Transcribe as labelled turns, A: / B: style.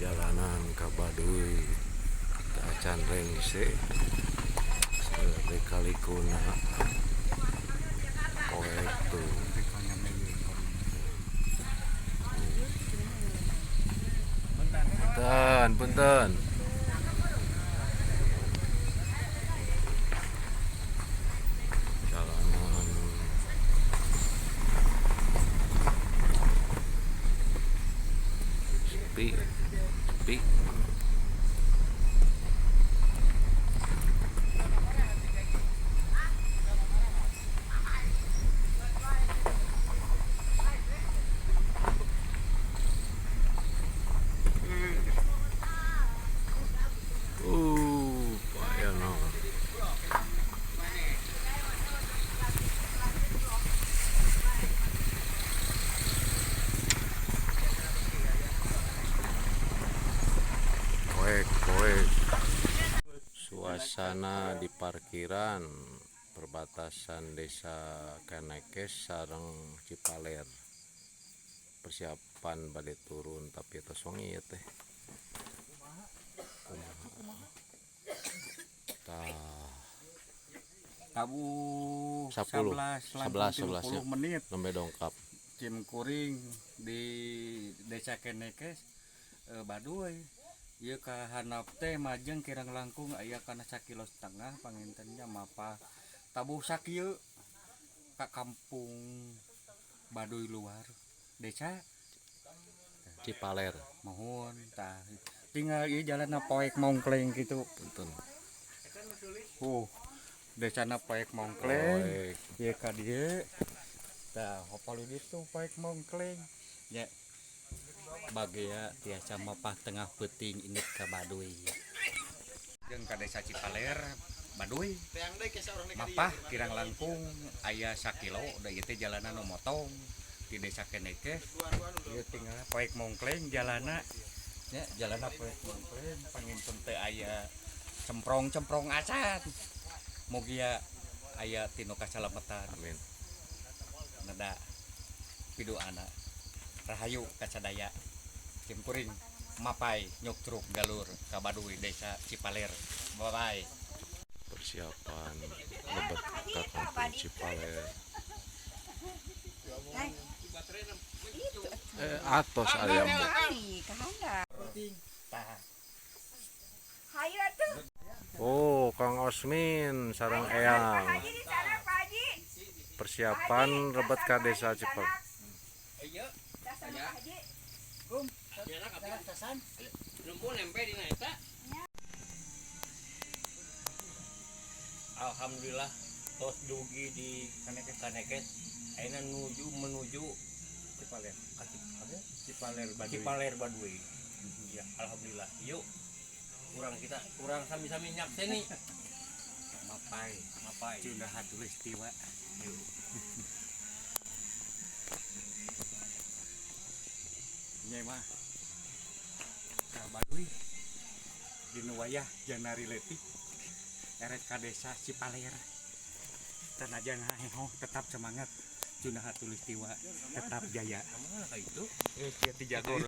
A: Perjalanan ke Baduy teu acan rengse, lika-likuna poek tuh. Punten, punten. Jalanan sepi, sepi. Payah no. Poek, poek. Suasana di parkiran perbatasan Desa Kanekes sareng Cipaler. Persiapan bade turun, tapi tos wengi ieu teh. Kumaha? Tah.
B: Tabuh.
A: 10.
B: 11
A: 11,
B: 30
A: 11 nya.
B: Menit.
A: Nembe dongkap.
B: Cim kuring di Desa Kenekes, Baduy. Ieu ka handap teh majeng kirang langkung aya kana sakilo setengah, panginten nya mapah tabuh sakieu ka kampung Baduy Luar, Desa
A: Cipaler.
B: Mohon, tah tinggal ieu jalanna poek mongkleng gitu.
A: Punten.
B: Desana poek mongkleng.
A: Poek.
B: Ieu ka dieu tah, hopal ditu poek mongkleng nya, bagea tiasa mapah tengah peuting inget ka Baduy jeung ka Desa Cipaler Baduy, mapah kirang langkung aya sakilo da ieu teh jalanan nu motong di Desa Kenekes. Ieu tinggal poek mongkleng jalana nya, jalana poek mongkleng, panginten teu aya cemprong-cemprong acan, mugia aya tinu kasalametan.
A: Amin.
B: Neda piduana, rahayu kasadaya. Simkuring mapai nyuktruk galur ka Baduy, Desa Cipaler. Bye bye.
A: Persiapan lebet ke kampung Cipaler. Atos aya mah.
B: Tah.
A: Oh, Kang Osmin sareng Eyang. Persiapan rebet ka Desa Cipaler.
B: Iya.
C: Alhamdulillah tos dugi di Kanekes. Kanekes ayeuna nuju menuju
B: Cipaler.
C: Ka
B: Cipaler Baduy.
C: Cipaler Baduy ya. Alhamdulillah, yuk kurang kita kurang sami-sami nyakseni.
B: Mapai.
C: Mapai.
B: Cunda Hatulistiwa.
C: Yuk.
B: Nya mah ka Baduy dina wayah janari leutik erek ka Desa Cipaler, sanajan haheho tetap semangat. Cunda Hatulistiwa tetap jaya.
C: Kamana ka itu?
B: Eh, ti Jagor.